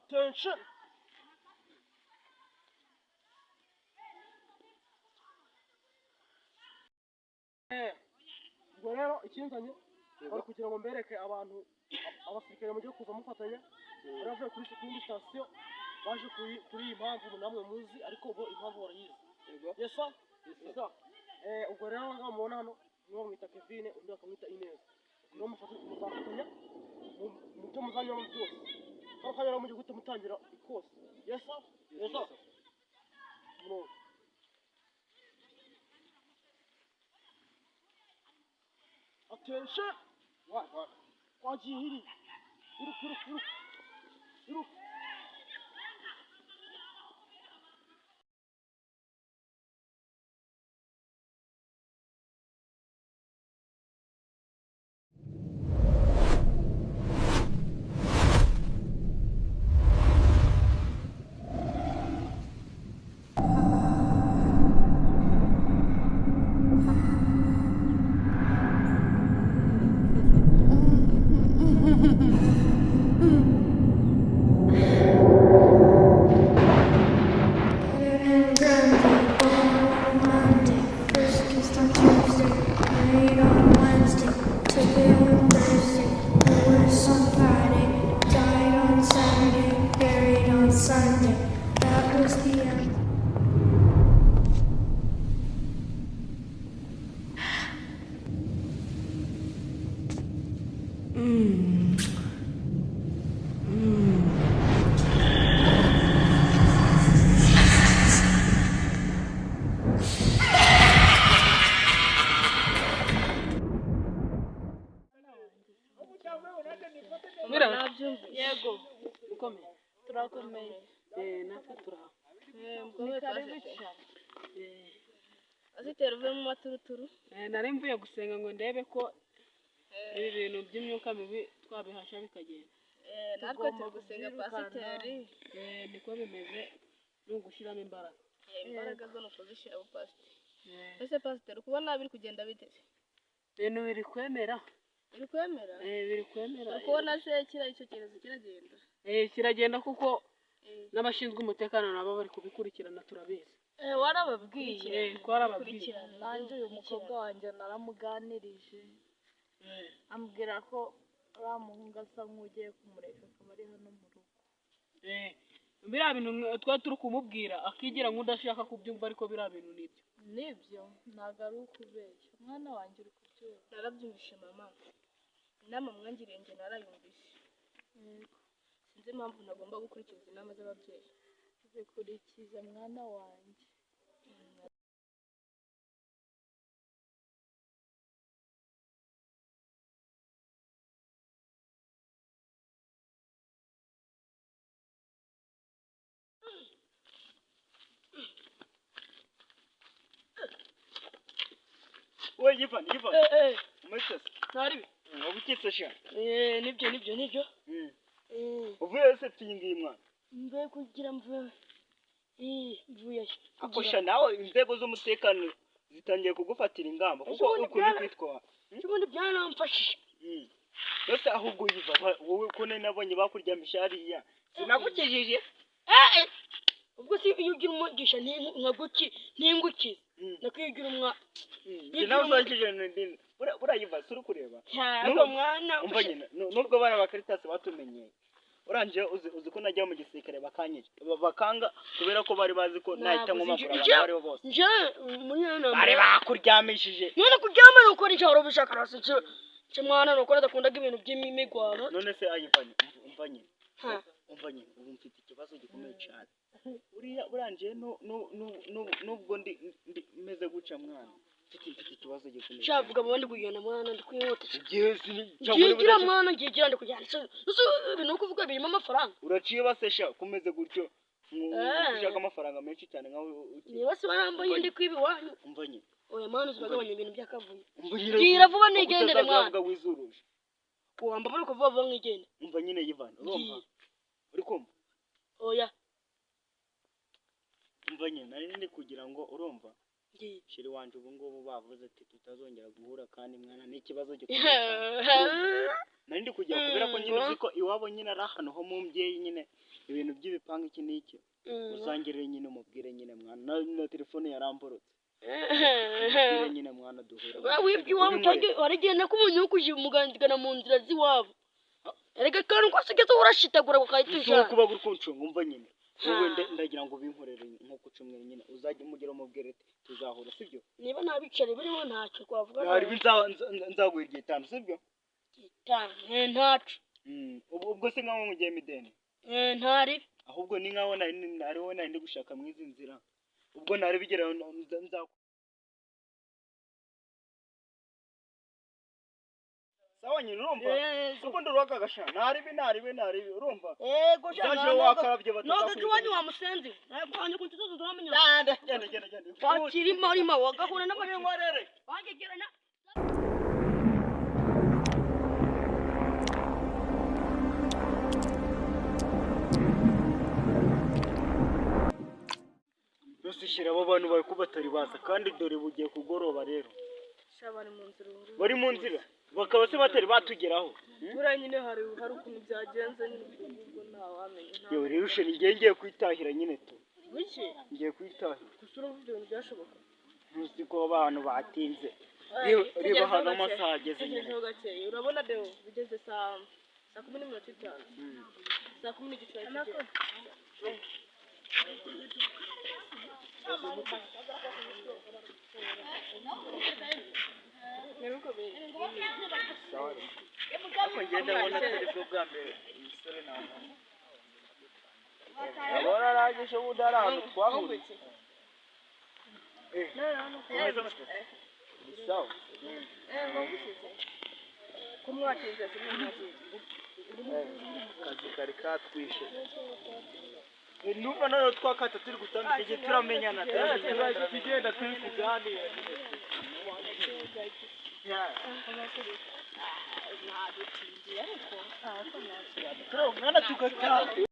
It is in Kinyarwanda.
Attention. Ubwo rero ikinzanye bari kugira ngo mbereke abantu abasirikare mugiye kuza mufatanya bari bavuye kuri kuri sitasiyo baje kuri iyi mpamvu namwe muzi, ariko bo impamvu barayizi. Yes sir. Yes sir. Ubwo rero ngaho mubona hano umwe bamwita Kevin, undi bakamwita Ineza. Ubwo muzafatanya mu byo muzanyuramo byose. Kano kanya rero mugiye guhita mutangira ikosi. Yes sir. Yes sir. Murongo. Attention. Twagiye hiri. Iruka, iruka, iruka. Iruka. And Grundy, born on Monday, first kissed on Tuesday, married on Wednesday, took it on Thursday, divorced on Friday, died on Saturday, buried on Sunday. That was the end. Yego, ukomeye. Turakomeye. Natwe turaho. Ni karibu cyane. Azitera uve mu maturuturu. Nari mvuye gusenga ngo ndebe ko ibi bintu by'imyuka mibi twabihasha bikagenda. Natwe turi gusenga pasiteri. Niko bimeze, ni ugushyiramo imbaraga. Imbaraga zo ni ukuzishyira mu pasiteri. Ese pasiteri ukubona biri kugenda bite? Ibintu biri kwemera. Biri kwemera? Biri kwemera. Uri kubona se kiriya icyo cyorezo kiragenda? Kiragenda kuko n'abashinzwe umutekano nabo bari kubikurikirana, turabizi. Warababwiye? Twarababwiye. Nanjye uyu mukobwa wanjye naramuganirije, ambwira ko uriya muhungu asa nk'ugiye kumureka akaba ari hano mu rugo. Biriya bintu twari turi kumubwira akigira nk'udashaka kubyumva, ariko biriya bintu nibyo. Nibyo, ntabwo ari ukubeshya, umwana wanjye uri kubyumva. Narabyumvishe mama, inama mwangiriye njye narayumvishe. Sinzi impamvu ntagomba gukurikiza inama z'ababyeyi. Zikurikize mwana wanjye. We Ivan, Ivan. Umeze se? Ntaribi. Wabukitse sha? Nibyo nibyo nibyo. Uvuye se iyi ngiyi mwana? Mvuye kugira mvuye. Mvuye. Ako sha nawe inzego z'umutekano zitangiye kugufatira ingamba kuko ukuntu kwitwara. Ubundi byaramfashije. Mbese ahubwo Ivan, wowe ko nari nabonye bakuryamisha hariya. Sinagukijije? Ubwo se iyo ugira umugisha nkaguki ningukize. Nakwigira umwa. Nawe uzakije ndini. Buriya Ivan si uri kureba? Ntabwo mwana. Umva nyine, nubwo bari abakaritasi batumenyeye. Urangije uzi ko najya mu gisirikare bakanyica. Bakanga kubera ko bari bazi ko nahita nkomagura abantu abo aribo bose. Nje muri iyo Bari bakuryamishije. None kuryama ni ukora icyo ubishaka rwose. Nje mwana ni ukora adakundaga ibintu by'imigwano. None se Ivan, umva nyine. Umva nyine, ubu mfite ikibazo gikomeye cyane. Uriya urangije nubwo ndi meze guca mwana. Mfite ikibazo gikomeye. Shavuga mu bandi kugenda mwana ndi kwihuta. Ngiye mwana ngiye ndi kujyana. Ibintu uri kuvuga birimo amafaranga. Uraciye basesha kumeze gutyo. Ushaka amafaranga menshi cyane nkaho. Niba se warambaye ndi kwiba iwanyu. Umva nyine. Oya mwana uzagabanya ibintu by'akavuyo. Umva nyine. Gira vuba nigendere mwana. Utazavuga wizuruje. Wamba bari kuvuga vuba nkigende. Umva nyine Ivan, urumva? Uri kumva? Oya. Umva nyine nari ndi kugira ngo urumva. Shiri wanje ubu ngubu bavuze ati tutazongera guhura kandi mwana ni ikibazo gikomeye cyane. Nari ndi kujya kubera ko nyine uzi ko iwabo nyine ari ahantu ho mu mbyeyi nyine ibintu by'ibipangu iki n'iki. Uzangirire nyine umubwire nyine mwana na telefone yaramborotse. Umubwire nyine mwana duhure. Wibye iwabo cyangwa waragenda ko umuntu yukuje muganzigana mu nzira z'iwabo. Erega kandi uko usigeze urashitagura ukahita ujana. Kuba uri kuncunga umva nyine. Wowe ndagira ngo binkorere nko kucumwe nyine uzajya umugira umubwire ati tuzahura sibyo? Niba nabicare birimo ntacyo twavuga. Hari nzaguha igihe 5 sibyo? 5 ntaco. Ubwo se nkaho ngiye mideni. Ntari. Ahubwo ni nkaho nari wowe nari ndi gushaka mwizi nzira. Ubwo nari bigera nza Sawa nyine urumva? Ubwo ndurwaka gasha. Naribi urumva? Yego sha. Zaje wakarabye bataka. Noga kiwanyu wa musenzi. Nakwanye kuntuzo turamenya. Genda genda genda. Bakiri marima wagahura n'abakinkorere. Bangegerana. Nusishira abo bantu bari kubatari baza kandi dore bugiye kugoroba rero. Sha bari mu nzira. Bari mu nzira. Bakaba se batari batugeraho. Buriya nyine hari ukuntu byagenze ubwo ntawamenya. Yewe rero ushe ngiye kwitahira nyine tu. Wiki? Ngiye kwitahira. Gusa urumva ibyo bintu byashoboka. Ntuzi ko abantu batinze. Reba hano amasaha ageze nyine. Urabona deo bigeze saa 10:45. Saa 10:15. Ariko ngenda mbona atari bwo bwa mbere umusore nta Abona arangije ubundi ari ahantu twahuriye. Sawa. Akazi kari katwishe. Numva noneho twakata turi gutandukanye igihe turamenyana tugenda turi kuganira. Mwana tugataha.